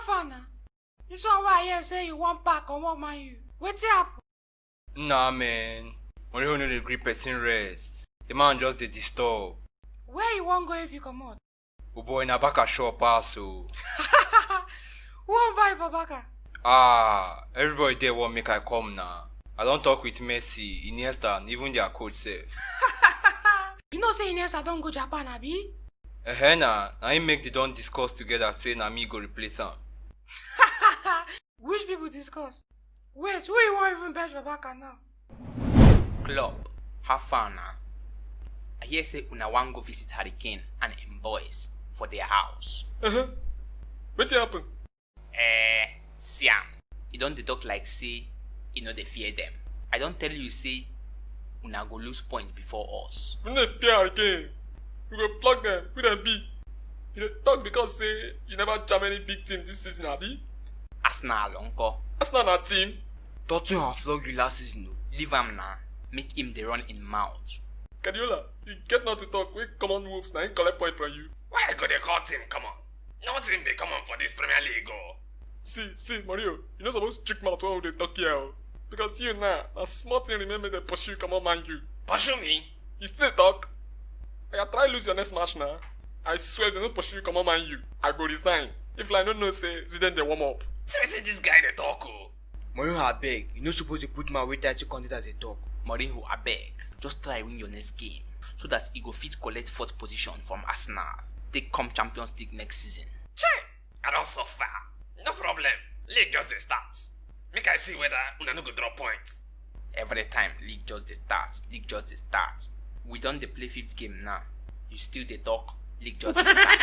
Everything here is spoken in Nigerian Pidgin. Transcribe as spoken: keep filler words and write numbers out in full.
Fana, this one wey I hear say you wan pack comot Man U. Wetin happen? Nah, man. Mourinho no dey gree person rest. The man just dey disturb. Where you wan go if you comot? Oh boy, na Barca sure pass o. Who wan buy for Barca? Ah, everybody there wan make I come na. I don talk with Messi, Iniesta, and even their coach sef. You know say Iniesta don go Japan, abi? Ehe na, na im make they don discuss together say na me go replace am. Which people discuss? Wait, who you wan even bet for Barca now? Klopp, how far na? I hear say una wan go visit Harry Kane and im boys for their house. Uh-huh. Wetin happen? Eh, see am. You don dey talk like say you no dey fear them. I don tell you say una go lose points before us. We no dey fear Harry Kane. We go flog them, who dem be. You dey talk because say you never jam any big team this season, abi? Arsenal nko? Arsenal na team. Tottenham flog you last season o. Leave am na. Make him dey run im mouth. Guardiola, you get mouth to talk, wey common Wolves na him collect point from you. Why I go dey call team common? Nothing be common for this Premier League o. See, see, Mario, you no suppose chook mouth when we dey talk here o. Because you now, na small thing remain make dem pursue you comot Man U. Pursue me? You still dey talk? Oya, try lose your next match na. I swear, if dem no pursue you comot Man U, I go resign. If like no know say Zidane dey warm up. See wetin this guy dey talk o. Mourinho, abeg, you no suppose dey put mouth wey dirty content as dey talk. Mourinho, abeg, just try win your next game so that e go fit collect fourth position from Arsenal, take come Champions League next season. Chai! I don suffer. No problem. League just dey start. Make I see whether una no go drop points. Every time league just dey start, league just dey start. We don dey play fifth game now. You still dey talk, league just dey start.